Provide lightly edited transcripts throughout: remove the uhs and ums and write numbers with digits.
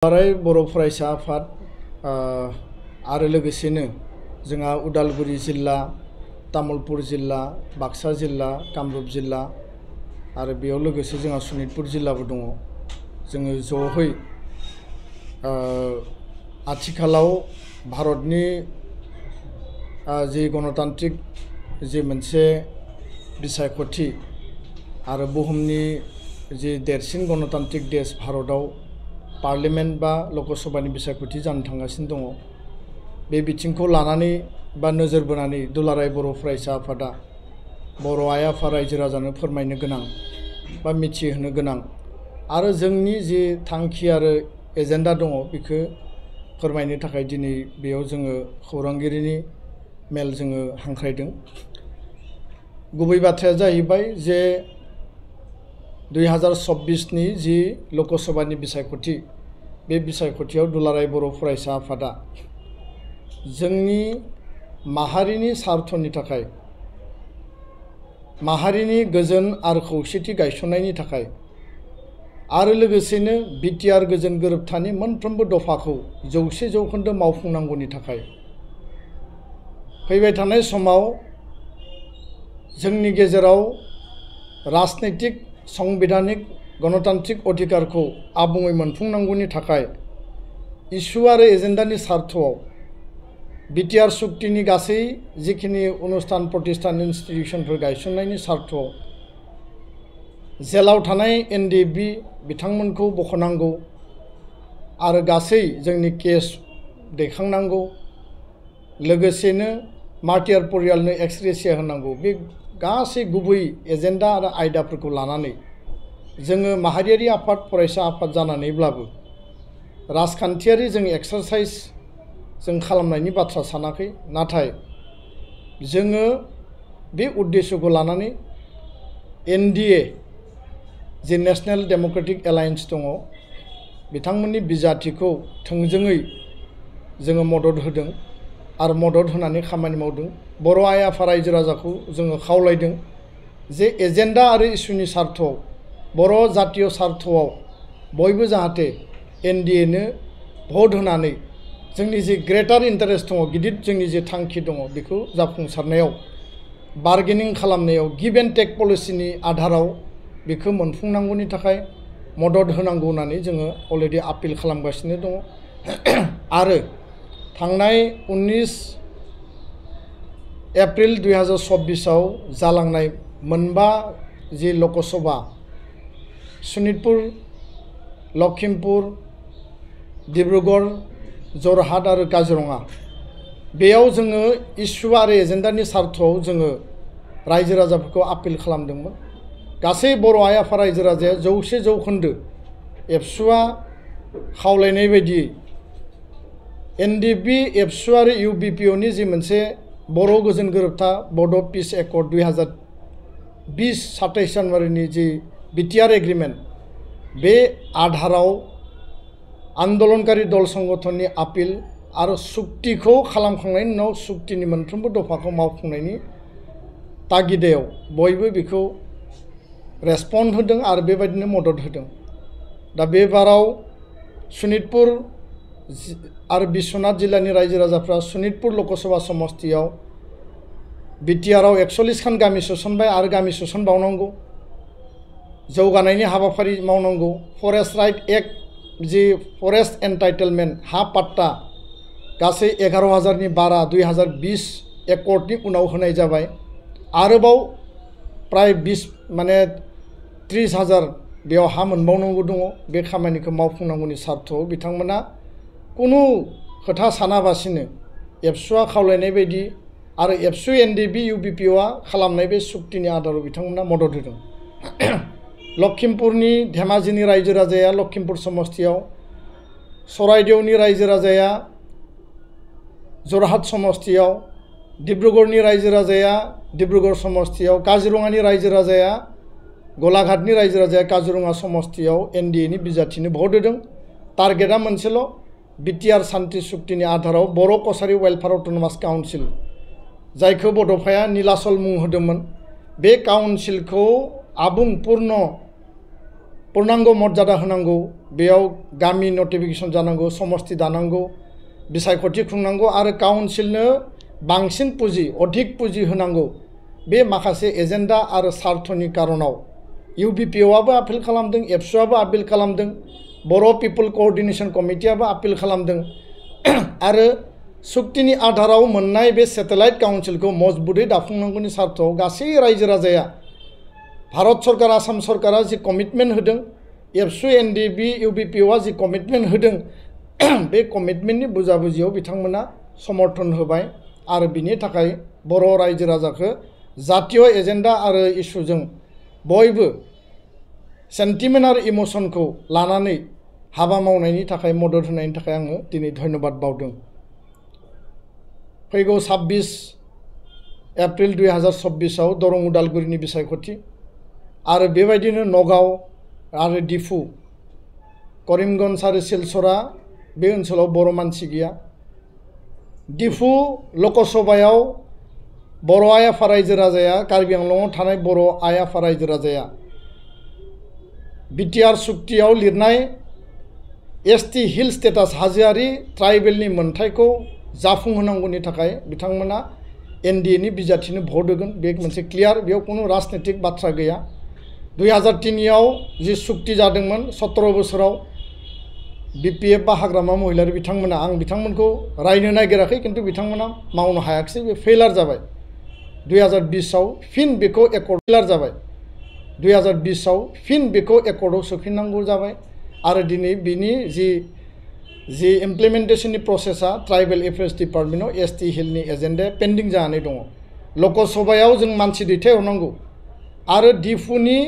दुलाराय बर' फरायसा आफाद आरो लोगोसेनो जोंहा उदालगुरि जिल्ला, तामुलपुर जिल्ला, बाक्सा जिल्ला, कामरुप जिल्ला आरो बेयाव लोगोसे जोंहा सनितपुर जिल्लाबो दङ। जोङो ज'है आथिखालाव भारतनि जि गणतान्त्रिक जि मोनसे बिसायख'थि आरो बुहुमनि जि देरसिन गणतान्त्रिक देश भारताव पार्लियामेन्ट बा लकसभानि बिसायख'थि जानो थांगासिनो दङ। बे बिथिंखौ लानानै बा नोजोर बोनानै दुलाराय बर' फरायसा आफादा बर' आइ आफा रायजो राजानो फोरमायनो गोनां बा मिथिहोनो गोनां आरो जोंनि जि थांखि आरो एजेन्डा दङ बेखौ फोरमायनो थाखाय दिनै बेयाव जोङो खौरांगिरिनि मेल जोङो हांख्रायदों। गुबै बाथ्राया जाहैबाय जे 2024 नि जि लकसभानि बिसायख'थि बे बिसायख'थियाव दुलाराय बर' फरायसा आफादा जोंनि माहारिनि सार्थनि थाखाय माहारिनि गोजोन आरो खौसेथि गायसननायनि थाखाय आरो लोगोसेनो बिटिआर गोजोन गोरोबथानि मोनफ्रोमबो दफाखौ 100% मावफुंनांगौनि थाखाय फैबाय थानाय समाव जोंनि गेजेराव राजनैतिक संबिधानिक गणतान्त्रिक अधिकारखौ आबुङै मोनफुंनांगौनि थाखाय इसु आरो एजेन्डानि सार्थआव बिटिआर सुक्तिनि गासै जिखिनि अनुष्ठान प्रतिष्ठान इन्स्टिटिउसनफोर गायसननायनि सार्थआव जेलाव थानाय एनडिएफबि बिथांमोनखौ बख'नांगौ आरो गासै जोंनि केस दैखांनांगौ, लोगोसेनो मार्टियार परियालनो एक्सग्रेसिया होनांगौ। बे गासै गुबै एजेन्डा आरो आयदाफोरखौ लानानै जोङो माहारियारि आफाद फरायसा आफाद जानानैब्लाबो राजखान्थियारि जों एक्सारसाइज जों खालामनायनि बाथ्रा सानाखै, नाथाय जोङो बे उद्देश्यखौ लानानै एनडिए जे नेशनेल डेम'क्रेटिक एलायन्स दङ बिथांमोननि बिजाथिखौ थोंजोङै जोङो मदद होदों आरो मदद होनानै खामानि मावदों। बर' आइ आफा रायजो राजाखौ जोङो खावलायदों जे एजेन्डा आरो इसुनि सार्थआव बर' जातीय सार्थआव बयबो जाहाथे एनडिएनो भट होनानै जोंनि जि ग्रेटार इन्टारेस्ट दङ, गिदिर जोंनि जे थांखि दङ बेखौ जाफुंसारनायाव बार्गेनिं खालामनायाव गिभ एन्ड टेक पलिसिनि आधाराव बेखौ मोनफुंनांगौनि थाखाय मदद होनांगौ होननानै जोङो अलरेडि आपिल खालामगासिनो दङ। आरो थांनाय 19 एप्रिल 2024 आव जालांनाय मोनबा जि लकसभा सनितपुर, लखिमपुर, डिब्रुगड़, जरहाट आरो काजिरङा बेयाव जोङो इसु आरो एजेन्डानि सार्थआव जोङो रायजो राजाफोरखौ आपिल खालामदोंमोन। गासै बर' आइ आफा रायजो राजाया 100% एबसुआ खावलायनाय बायदियै एनडिएफबि, एबसु आरो इउबिपिअनि जि मोनसे बर' गोजोन गोरोबथा बड' पिस एकर्ड 2020 27 जानुवारिनि जि बिटिआर एग्रिमेन्ट बे आधाराव आन्दलनकारि दल संगठननि आपिल आरो सुक्तिखौ खालामखांनायनि उनाव सुक्तिनि मोनफ्रोमबो दफाखौ मावफुंनायनि तागिदायाव बयबो बेखौ रेसपन्ड होदों आरो बेबायदिनो मदद होदों। दा बे बाराव सनितपुर आरो बिश्वनाथ जिल्लानि रायजो राजाफ्रा सनितपुर लकसभा समस्तियाव बिटिआरआव 41 खान गामि सोसनबाय आरो गामि सोसनबावनांगौ, जौगानायनि हाबाफारि मावनांगौ। फरेस्ट राइट एक्ट जि फरेस्ट एन्टाइटेलमेन्ट हा पाट्टा गासै 11,000नि बारा 2020 एकर्डनि उनाव होनाय जाबाय। आरोबाव प्राय 30,000 बेयाव हा मोनबावनांगौ दङ। बे खामानिखौ मावफुंनांगौनि सार्थआव बिथांमोना कुनु खोथा सानाबासिनो एबसुआ खावलायनाय बायदि आरो एबसु एनडिएफबि इउबिपिअआ खालामनाय बे सुक्तिनि आधाराव बिथांमोना मदद होदों। लखिमपुरनि धेमाजिनि रायजो राजाया लखिमपुर समस्तियाव, सराइदेवनि रायजो राजाया जरहाट समस्तियाव, डिब्रुगड़नि रायजो राजाया डिब्रुगड़ समस्तियाव, काजिरङानि रायजो राजाया गलाघाटनि रायजो राजाया काजिरङा समस्तियाव एनडिएनि बिजाथिनो भट होदों। टारगेटआ मोनसेल', बिटिआर सान्ति सुक्तिनि आधाराव बर' कसारि वेलफेयार अट'नमास काउन्सिल जायखौ बड'फाया नीलाचल मुं होदोंमोन बे काउन्सिलखौ आबुं पूर्णांग मर्यादा होनांगौ बेयाव गामि नटिफिकेशन जानांगौ समस्ति दानांगौ बिसायख'थि खुंनांगौ आरो काउन्सिलनो बांसिन पुजि अधिक पुजि होनांगौ बे माखासे एजेन्डा आरो सार्थनि कारणाव इउबिपिअआबो आपिल खालामदों एबसुआबो आपिल खालामदों बर' पिपल कोअर्डिनेशन कमिटियाबो आपिल खालामदों आरो सुक्तिनि आधाराव मोननाय बे सेटेलाइट काउन्सिलखौ मजबुतै दाफुंनांगौनि सार्थआव गासै रायजो राजाया भारत सरकार आसाम सरकारा जि कमिटमेन्ट होदों एबसु एनडिबि इउबिपिअआ जि कमिटमेन्ट होदों बे कमिटमेन्टनि बुजाबुजियाव बिथांमोना समर्थन होबाय आरो बिनि थाखाय बर' रायजो राजाखौ जातीय एजेन्डा आरो इस्युजों बयबो सेन्टिमेन्ट आरो इमोसनखौ लानानै हाबा मावनायनि थाखाय मदद होनायनि थाखाय आङो दिनै धन्यबाद बावदों। फैगौ 26 एप्रिल 2024 आव दरं उदालगुरिनि बिसायख'थि आरो बेबायदिनो नगाव आरो डिफु करिमगन्ज आरो सिलचरा बे ओनसोलाव बर' मानसि गैया। डिफु लकसभायाव बर' आइ आफा रायजो राजाया कार्बि आंलंआव थानाय बर' आइ आफा रायजो राजाया बिटिआर सुक्तियाव लिरनाय एसटि हिल स्टेटास हाजोआरि ट्राइबेलनि मोनथायखौ जाफुंहोनांगौनि थाखाय बिथांमोना एनडिएनि बिजाथिनो भट होगोन बे मोनसे क्लियार बेयाव खुनु राजनीतिक बाथ्रा गैया। 2003 आव जि सुक्ति जादोंमोन 17 बोसोराव बिपिएफ बा हाग्रामा महिलारि बिथांमोना आं बिथांमोनखौ रायनो नागिराखै किन्तु बिथांमोना मावनो हायाखिसै बे फेलार जाबाय। 2020 आव फिन बेखौ एकर्ड फेलार जाबाय। 2020 आव फिन बेखौ एकर्डआव सोफिननांगौ जाबाय आरो दिनै बिनि जि इमप्लिमेन्टेशननि प्रसेसा ट्राइबेल एफेयार्स डिपार्टमेन्टआव एसटि हिलनि एजेन्डाया पेन्डिं जानानै दङ। लकसभायाव जों मानसि दैथायहरनांगौ आरो डिफुनि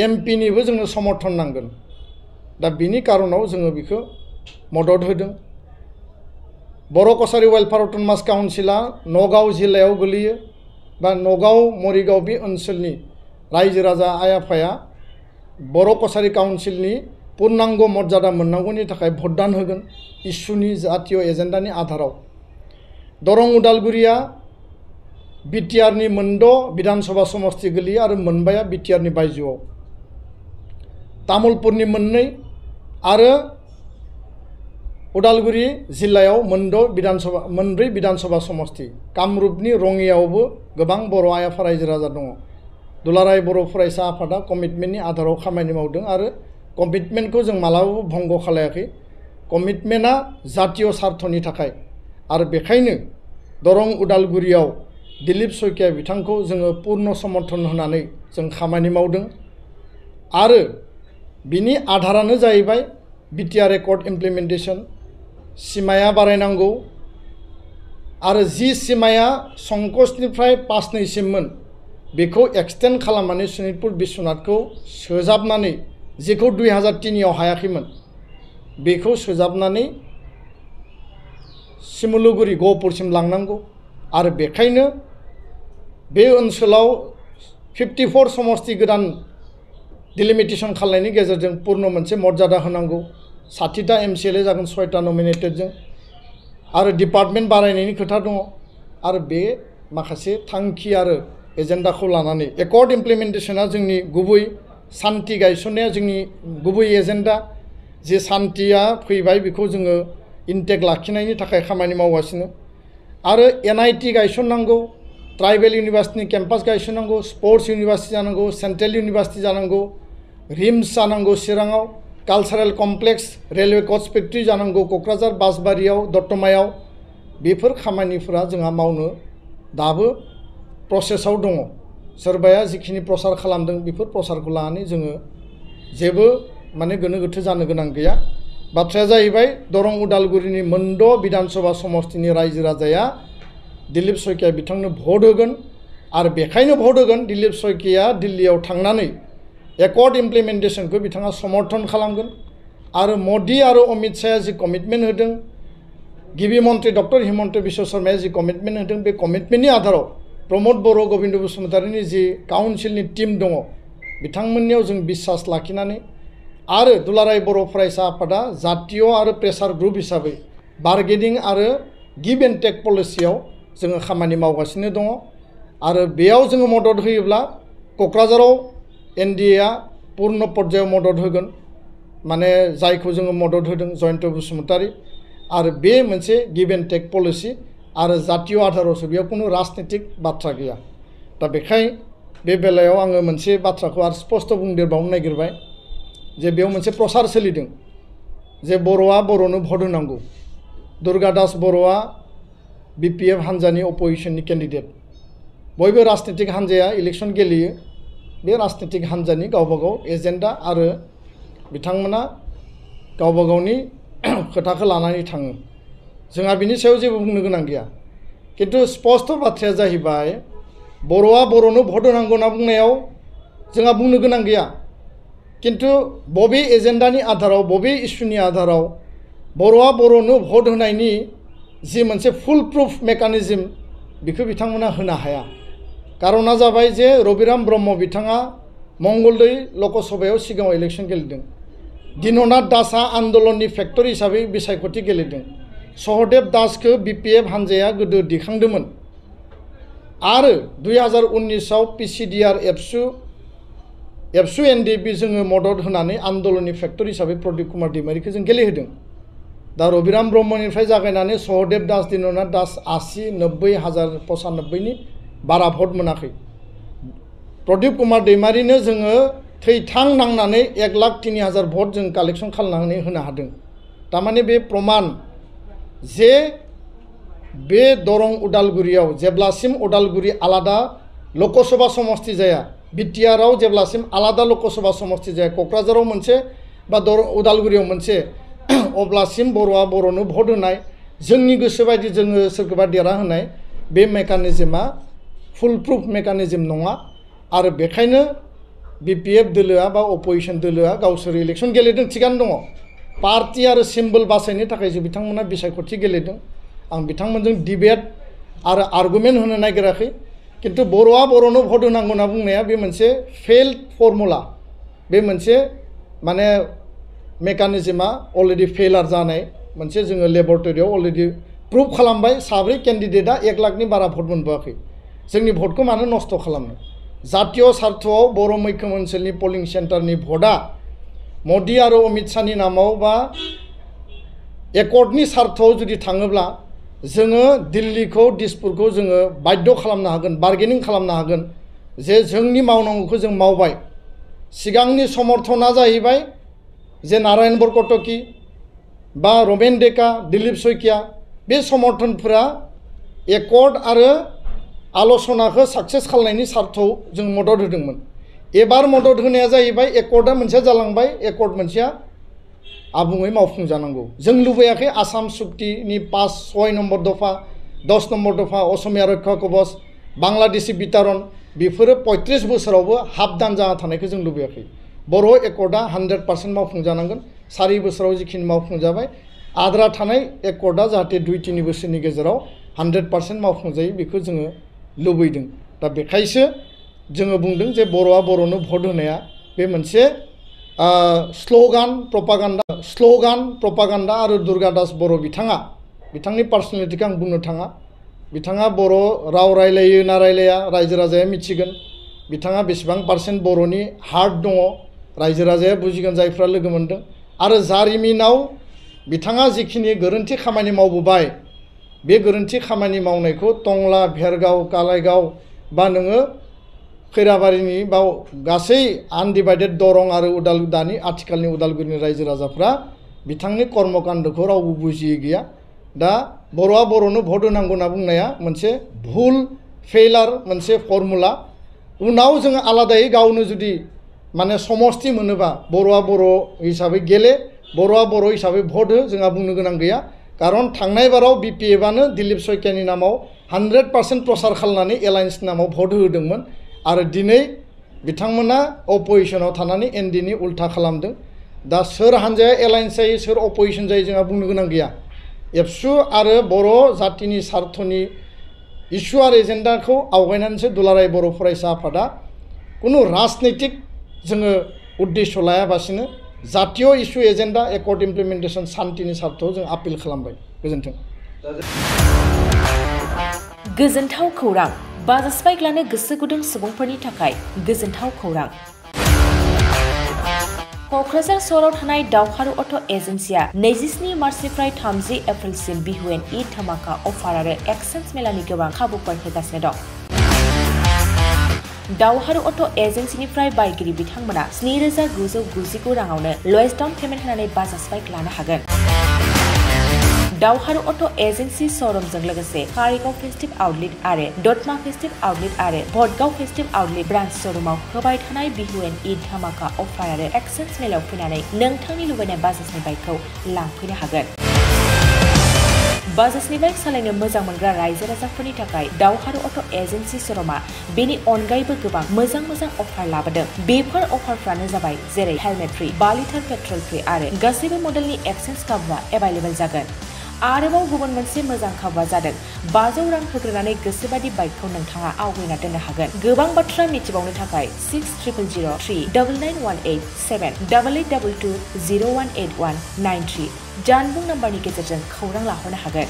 एमपिनिबो जोंनो समर्थन नांगोन। दा बिनि कारणाव जोङो बेखौ मदद होदों। बर' कसारि वेलफेयार अट'नमास काउन्सिला नगाव जिल्लायाव गोलैयो बा नगाव मरिगाव बे ओनसोलनि रायजो राजा आइ आफाया बर' कसारि काउन्सिलनि पूर्णांग मर्यादा मोननांगौनि थाखाय भटदान होगोन इस्युनि जातीय एजेन्डानि आधाराव। दरं उदालगुरिया बिटिआरनि मोनद' विधानसभा समस्ति गोलैयो आरो मोनबाया बिटिआरनि बायजोआव। तामुलपुरनि मोननै आरो उदालगुरि जिल्लायाव मोनब्रै विधानसभा समस्ति। कामरुपनि रङियावबो गोबां बर' आइ आफा रायजो राजा दङ। दुलाराय बर' फरायसा आफादा कमिटमेन्टनि आधाराव खामानि मावदों आरो कमिटमेन्टखौ जों मालाबाबो भंग खालायाखै। कमिटमेन्टआ जातीय सार्थनि थाखाय आरो बेखायनो दरं उदालगुरियाव दिलीप शइकिया बिथांखौ जोङो पूर्ण समर्थन होनानै जों खामानि मावदों आरो बिनि आधारानो जाहैबाय बिटिआर एकर्ड इमप्लिमेन्टेशन सिमाया बारायनांगौ आरो जि सिमाया संकसनिफ्राय 5-2सिममोन बेखौ एक्सटेन्ड खालामनानै सनितपुर बिश्वनाथखौ सोजाबनानै जेखौ 2003 आव हायाखैमोन बेखौ सोजाबनानै सिमुलुगुरि गहपुरसिम लांनांगौ आरो बेखायनो बे ओनसोलाव 54 समस्ति गोदान डिलिमिटेशन खालामनायनि गेजेरजों पूर्ण मोनसे मर्यादा होनांगौ। 60टा एमसिएलए जागोन 6टा नमिनेटेडजों आरो डिपार्टमेन्ट बारायनायनि खोथा दङ आरो बे माखासे थांखि आरो एजेन्डाखौ लानानै एकर्ड इमप्लिमेन्टेशना जोंनि गुबै सान्ति गायसननाया जोंनि गुबै एजेन्डा। जे सान्तिया फैबाय बेखौ जोङो इन्टेक लाखिनायनि थाखाय खामानि मावगासिनो आरो एनआईटी गायसननांगौ ट्राइबेल इउनिभार्सिटिनि केम्पास गायसननांगौ स्पर्ट्स इउनिभार्सिटि जानांगौ सेन्ट्रेल इउनिभार्सिटि जानांगौ रिम्स जानांगौ चिराङाव cultural complex railway coach factory जानांगौ क'क्राझार बासबारियाव दतमायाव बेफोर खामानिफोरा जोंहा मावनो दाबो प्रसेसआव दङ। सोरबाया जिखिनि प्रसार खालामदों बेफोर प्रसारखौ लानानै जोङो जेबो माने गोनो गोथो जानो गोनां गैया। बाथ्राया जाहैबाय दरं उदालगुरिनि मोनद' विधानसभा समस्तिनि रायजो राजाया दिलीप शइकिया बिथांनो भट होगोन आरो बेखायनो भट होगोन दिलीप शइकिया दिल्लीयाव थांनानै एकर्ड इमप्लिमेन्टेशनखौ बिथाङा समर्थन खालामगोन आरो मदि आरो अमित शाहया जि कमिटमेन्ट होदों गिबि मन्त्रि डक्टर हिमन्त बिश्व शर्माया जि कमिटमेन्ट होदों बे कमिटमेन्टनि आधाराव प्रमद बर' गोविन्द बसुमतारीनि जि काउन्सिलनि टीम दङ बिथांमोननियाव जों बिश्वास लाखिनानै आरो दुलाराय बर' फरायसा आफादा जातीय आरो प्रेसार ग्रुप हिसाबै बार्गेनिं आरो गिभ एन्ड टेक पलिसियाव जोङो खामानि मावगासिनो दङ आरो बेयाव जोङो मदद होयोब्ला क'क्राझाराव एनडिएआ पूर्ण पर्यायाव मदद होगोन माने जायखौ जोङो मदद होदों जयन्त बसुमतारी आरो बे मोनसे गिव एन्ड टेक पलिसि आरो जातीय आधारावसो बेयाव कुनु राजनीतिक बाथ्रा गैया दा बेखाय बे बेलायाव आङो मोनसे बाथ्राखौ आरो स्पष्ट बुंदेरबावनो नागिरबाय जे बेयाव मोनसे प्रसार सोलिदों जे बर'आ बर'नो भट होनांगौ दुर्गा दास बर'आ BPF हान्जानि अपोजिशननि केन्डिडेट बयबो राजनीतिक हान्जाया इलेक्सन गेलेयो बे राजनीतिक हान्जानि गावबागाव एजेन्डा आरो बिथांमोना गावबा गावनि खोथाखौ लानानै थाङो जोंहा बिनि सायाव जेबो बुंनो गोनां गैया किन्तु स्पष्ट बाथ्राया जाहैबाय बर'आ बर'नो भट होनांगौ होनना बुंनायाव जोंहा बुंनो गोनां गैया किन्तु बबे एजेन्डानि आधाराव बबे इस्युनि आधाराव बर'आ बर'नो भट होनायनि जि मोनसे फुल प्रुफ मेकानिजम बेखौ बिथांमोना होनो हाया कारना जाबाय जे रबिराम ब्रह्म बिथाङा मंगलदै लकसभायाव सिगाङाव इलेक्सन गेलेदों दिननाथ दासआ आन्दलननि फेक्टर हिसाबै बिसायख'थि गेलेदों सहदेब दासखौ BPF हान्जाया गोदो दिखांदोंमोन आरो 2019आव PCDR एबसु NDP जोङो मदद होनानै आन्दलननि फेक्टर हिसाबै प्रदीप कुमार दैमारिखौ जों गेलेहोदों दा रबिराम ब्रह्मनिफ्राय जागायनानै सहदेब दास दिननाथ दास 80-90,095 नि बारा भट मोनाखै प्रदीप कुमार दैमारिनो जोङो थैथां नांनानै 1,03,000 भट जों कालेक्शन खालामनानै होनो हादों तारमाने बे प्रमाण जे बे दरं उदालगुरियाव जेब्लासिम उदालगुरि आलादा लकसभा समष्टि जाया बिटिआरआव जेब्लासिम आलादा लकसभा समष्टि जाया क'क्राझाराव मोनसे बा उदालगुरियाव मोनसे अब्लासिम बर'आ बर'नो भट होनाय जोंनि गोसो बायदि जोङो सोरखौबा देरा होनाय बे मेकानिजमा फुल प्रुफ मेकानिजम नङा आरो बेखायनो BPF दोलोआ बा अपोजिशन दोलोआ गावसोर इलेक्सन गेलेदों थिगानो दङ पार्टी आरो सिम्बल बासायनो थाखायसो बिथांमोना बिसायख'थि गेलेदों आं बिथांमोनजों डिबेट आरो आर्गुमेन्ट होनो नागिराखै किन्तु बर'आ बर'नो भट होनांगौ होनना बुंनाया बे मोनसे फेल्ड फर्मुला बे मोनसे माने मेकानिजमा अलरेडि फेलार जानाय मोनसे जोङो लेबरेटरियाव अलरेडि प्रुभ खालामबाय साब्रै केन्डिडेटआ 1 लाखनि बारा भट मोनबोआखै जोंनि भटखौ मानो नस्थ' खालामनो जातीय सार्थआव बर' मैखोम ओनसोलनि पलिं सेन्टारनि भटआ मदि आरो अमित शाहनि नामाव बा एकर्डनि सार्थआव जुदि थाङोब्ला जोङो दिल्लीखौ दिसपुरखौ जोङो बाध्य खालामनो हागोन बार्गेनिं खालामनो हागोन जे जोंनि मावनांगौखौ जों मावबाय सिगांनि समर्थना जाहैबाय जे नारायण बरकटकि बा रमेन डेका दिलीप शइकिया बे समर्थनफोरा एकर्ड आरो आल'सनाखौ साक्सेस खालामनायनि सार्थआव जों मदद होदोंमोन एबार मदद होनाया जाहैबाय एकर्डआ मोनसेया जालांबाय एकर्ड मोनसेया आबुङै मावफुंजानांगौ जों लुबैयाखै आसाम सुक्तिनि 5-6 नम्बर दफा 10 नम्बर दफा असमिया रक्षा कवच बांलादेशी बिटारन बेफोरो 35 बोसोरावबो हाफ दान जाना थानायखौ जों लुबैयाखै बर' एकर्डआ 100% मावफुंजानांगोन 4 बोसोराव जिखिनि मावफुंजाबाय आद्रा थानाय एकर्डआ जाहाथे 2-3 बोसोरनि गेजेराव 100% मावफुंजायो बेखौ जोङो लुबैदों दा बेखायसो जोङो बुंदों जे बर'आ बर'नो भट होनाया बे मोनसे स्लोगान प्रपागान्डा आरो दुर्गा दास बर' बिथांनि पार्सनेलिटिखौ आं बुंनो थाङा बिथाङा बर' राव रायलायो ना रायलाया रायजो राजाया मिथिगोन बिथाङा बेसेबां पार्सेन्ट बर'नि हार्ट दङ रायजो राजाया बुजिगोन जायफ्रा लोगो मोनदों आरो जारिमिनाव बिथाङा जिखिनि गोरोन्थि खामानि मावबोबाय बे गोरोन्थि खामानि मावनायखौ टंला भेरगाव कालाइगाव बा नोङो खैराबारिनि बा गासै आनडिभाइडेड दरं आरो दानि आथिखालनि उदालगुरिनि रायजो राजाफ्रा बिथांनि कर्मकाण्डखौ रावबो बुजियै गैया दा बर'आ बर'नो भट होनांगौ होनना बुंनाया मोनसे भुल फेलार मोनसे फर्मुला उनाव जोङो आलादायै गावनो जुदि माने समष्टि मोनोबा बर'आ बर' हिसाबै गेले बर'आ बर' हिसाबै भट हो जोंहा बुंनो गोनां गैया कारन थांनाय बाराव BPFआनो दिलीप शइकियानि नामाव 100% प्रसार खालामनानै एलायन्सनि नामाव भट होदोंमोन आरो दिनै बिथांमोना अपोजिशनाव थानानै NDनि उल्था खालामदों दा सोर हान्जाया एलायन्स जायो सोर अपोजिशन जायो जोंहा बुंनो गोनां गैया एबसु आरो बर' जातिनि सार्थनि इस्यु आरो एजेन्डाखौ आवगायनानैसो दुलाराय बर' फरायसा आफादा कुनु राजनैतिक जोङो उद्देश्य लायाबासिनो जातीय इस्यु एजेन्डा एकर्ड इमप्लिमेन्टेसन शान्तिनि सार्थआव जों आपिल खालामबाय गोजोन्थों गोजोनथाव खौरां बाजास्पाइक लानो गोसो गुदुं सुबुंफोरनि थाखाय गोजोनथाव खौरां क'क्राझार सहराव थानाय दावहारु अट' एजेन्सिया 27 मार्चनिफ्राय 30 एप्रिलसिम बिहु एन्ड ईद धमाका अफार आरो एक्सचेन्ज मेलानि गोबां खाबुफोर होगासिनो दं। दावहारु अट' एजेन्सिनिफ्राय बायगिरि बिथांमोना 7,999 राङावनो लवेस्ट डाउन पेमेन्ट होनानै बाजाज बाइक लानो हागोन। दावहारु अट' एजेन्सि श'रुमजों लोगोसे कारिगाव फेस्टिभ आउटलेट आरो दतमा फेस्टिभ आउटलेट आरो भटगाव फेस्टिभ आउटलेट ब्रान्च श'रुमाव होबाय थानाय बिहु एन्ड ईद धमाका अफार आरो एक्सचेन्ज मेलायाव फैनानै नोंथांनि लुबैनाय बाजाजनि बाइकखौ लांफैनो हागोन। बाजाजनि बाइक सालायनो मोजां मोनग्रा रायजो राजाफोरनि थाखाय दावहारु अट' एजेन्सि श'रुमा बेनि अनगायैबो गोबां मोजां अफार लाबोदों। बेफोर अफारफ्रानो जाबाय जेरै helmet free, 2 litre petrol free आरो गासैबो मडेलनि एक्सचेन्ज खाबुआ एभेलेबल जागोन। आरोबाव गुबुन मोनसे मोजां खाबुआ जादों 500 रां होग्रोनानै गोसोबादि बाइकखौ नोंथाङा आवगायना दोननो हागोन। गोबां बाथ्रा मिथिबावनो थाखाय 600039878822018193 जानबुं नाम्बारनि गेजेरजों खौरां लाहरनो हागोन।